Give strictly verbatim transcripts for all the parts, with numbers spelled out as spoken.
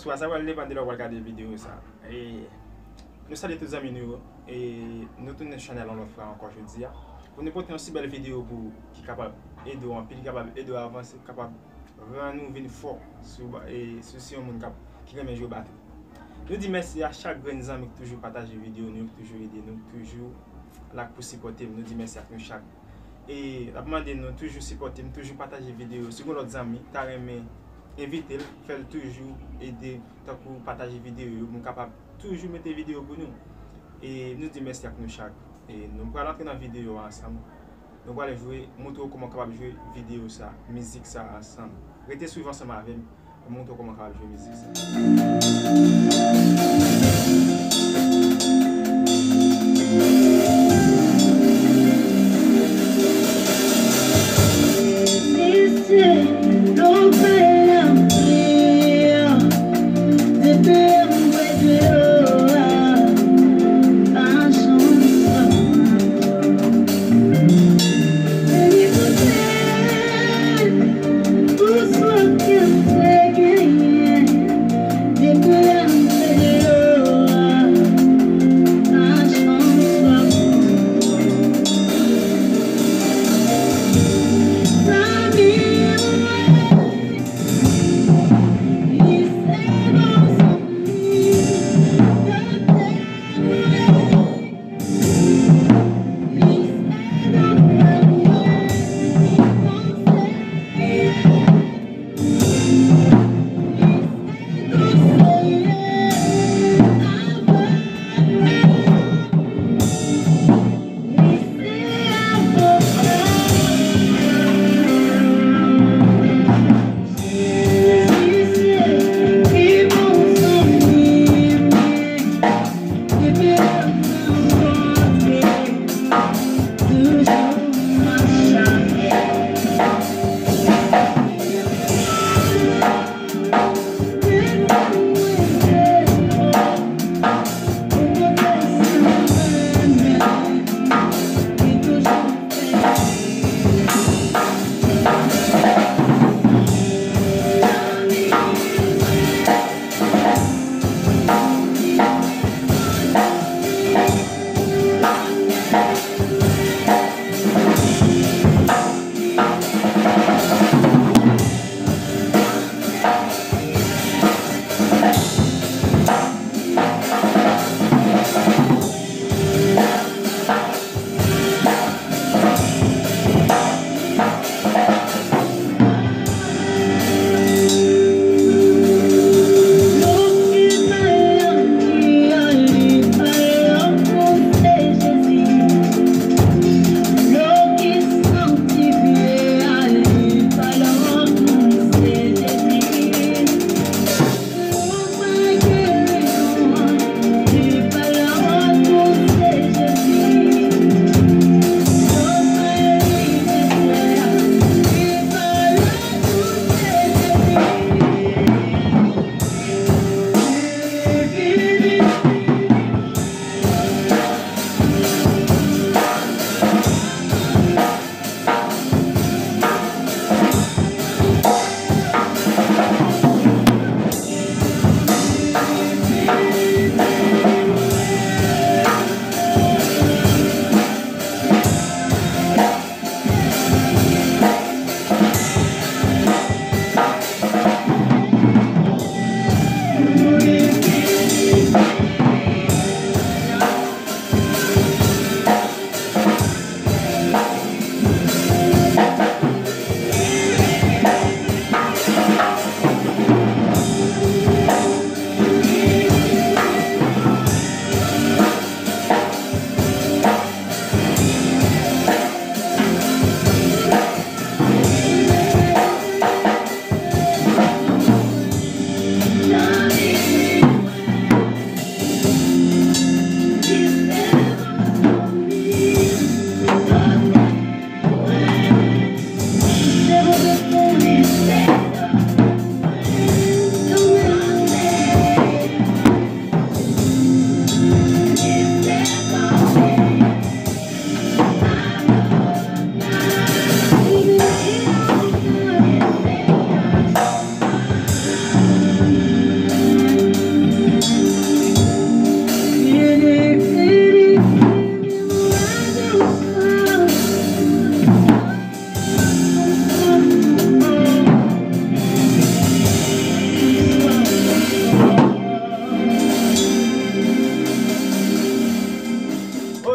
Sa pral depann de lè w pral gade videyo sa. E nou salye tout zanmi nou yo. E nou tounen sou chanèl yon lòt fwa ankò jodi a. Pou nou pote yon si bèl videyo pou ki kapab ede w anpil, ki kapab ede w avanse, ki kapab rann ou vin fò si w ba- e si w se yon moun k ap ki renmen jwe batri. Nou di mèsi a chak grenn zanmi ki toujou pataje videyo nou, ki toujou ede nou, ki toujou la pou sipòte m. Nou di mèsi ak nou chak. E l ap mande nou toujou sipòte m, toujou pataje videyo. Si gen lòt zanmi ta renmen envite l, fè l toujou ede, tankou pataje videyo yo pou m kapab toujou mete videyo pou nou. E nou di mèsi ak nou chak. E nou pral antre nan videyo a ansanm. Nou pral jwe, montre w kòman w kapab jwe videyo sa, mizik sa ansanm. Rete swiv ansanm avè m. Mwen montre w kòman w kapab jwe mizik sa.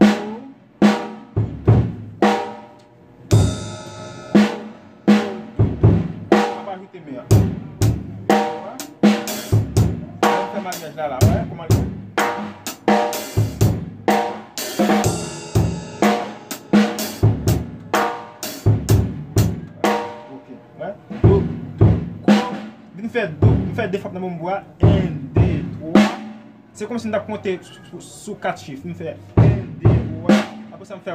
do, do, do, do, do. M ap ajoute men an. Ann fè maryaj la la, wè kòman l ye. Ok, wè. Do, do, ko. Vin fè do. M fè de frap nan bonm bwa. Enn, de, twa. Se kòmsi m t ap konte sou, sou, sou kat chif. M fè enn, de, twa. Apre sa, m fè.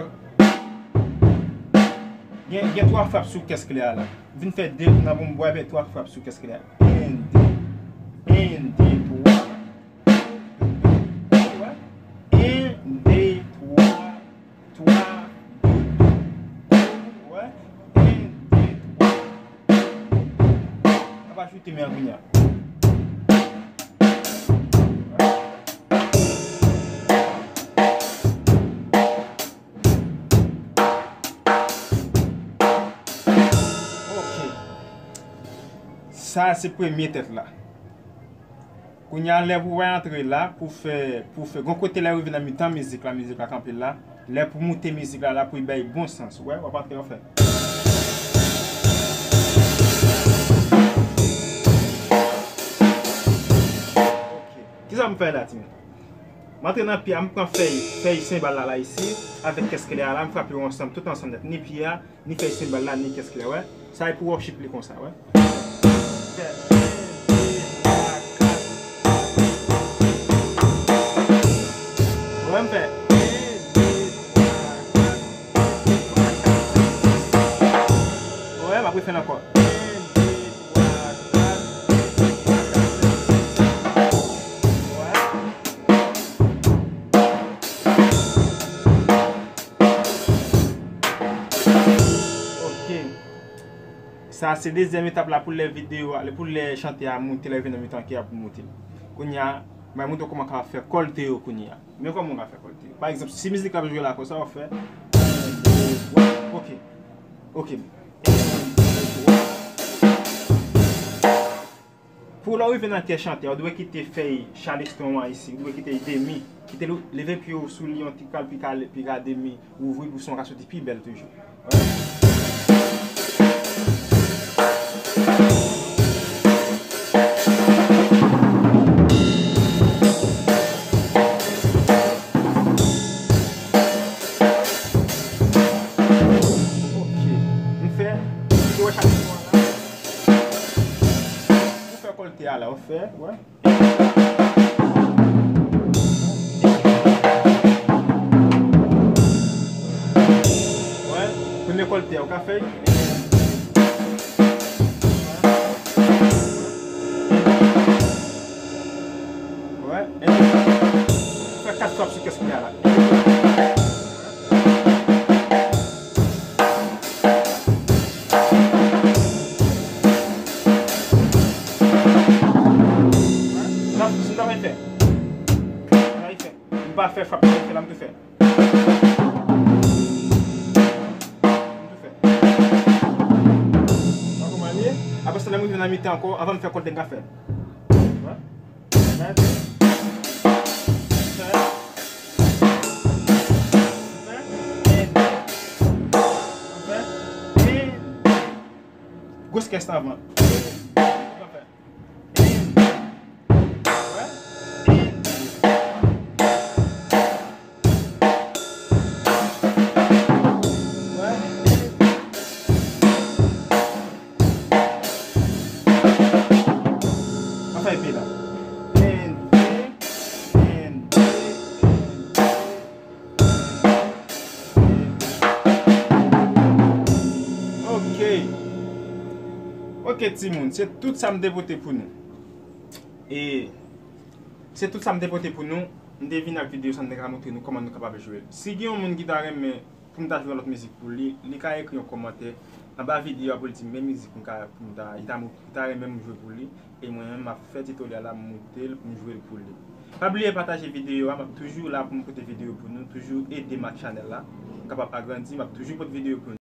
Gen, gen twa frap sou kès klè a la. M vin fè de nan bonm bwa, epi twa frap sou kès klè a. Enn, de. Enn, de, twa. Enn, de, twa. Twa, do, do, do, wè. Enn, de, twa. N ap ajoute men an kounye a. Ok. Sa a se premye tèt la. Kounye a, lè pou w antre la, pou fè, pou fè, gon kote lè rive nan mitan mizik la, mizik la kanpe la, lè pou moute mizik la, la pou l bay bon sans, wè, w ap antre anfen. Ok. Kisa m fè la, timoun? M antre nan pye a, m pran fèy, fèy senbal la, la isi, avèk kès klè a la, m frape yo ansanm, tout ansanm nèt, ni pye a, ni fèy senbal la, ni kès klè, wè. Sa e pou worship li konsa, wè. Fè enn, de, twa, kat. Wè, m fè enn, de, twa, kat, senk, twa, kat, senk, sis. Wè, m ap refè l ankò. Enn, de, twa, kat, senk, twa, kat, senk, sis. Wè. Sa se dezyèm etap la pou lè videyo a, pou lè chante a moute, lè vin nan mitan ke ap moute. Kounye a, m ap montre w kòman w kapab fè kòlte yo kounye a. Men kòman w ka fè kòlte yo. Pa egzanp, si mizik la ap jwe la konsa, w ap fè. Ok. Ok. Pou lè w rive nan kè chante a, ou dwe kite fèy chalestron an isi, ou dwe kite l demi, kite l, leve pye w sou li yon ti kal pika, pika demi, ouvri pou son ka soti pi bèl toujou. Ok. M fè, ou wè chak fwa la. Ou fè kòlte a la, ou fè, wè. Wè, premye kòlte a, ou ka fè. Wè, fè kat frap sou kès li a la. Sa, sa m ta fè. Sa m fè. M pa fè frap, m fè la, m tou fè. M tou fè. Wè kòman l ye? Apre sa, lè m rive nan mitan ankò, anvan m fè kòlte m ka fè. Wè. Fè. Fè. Fè. Fè. Gwos kès anvan. Fè. Anfen, epi la. Ok. Ok, timoun, se tout sa m te pote pou nou. E se tout sa m te pote pou nou. M te vin ak videyo sa m te ka montre nou kòman nou kapab jwe l. Si gen yon moun ki ta renmen pou m ta jwe yon lòt mizik pou li, li ka ekri yon kòmantè anba videyo a pou l di men mizik m ka, pou m ta, li ta, li ta renmen m jwe pou li. E mwen menm, m ap fè titoryal la, m moute l pou m jwe l pou li. Pa bliye pataje videyo a, m ap toujou la pou m pote videyo pou nou, toujou ede m ak chanèl la, m kapab agrandi, m ap toujou pote videyo pou nou.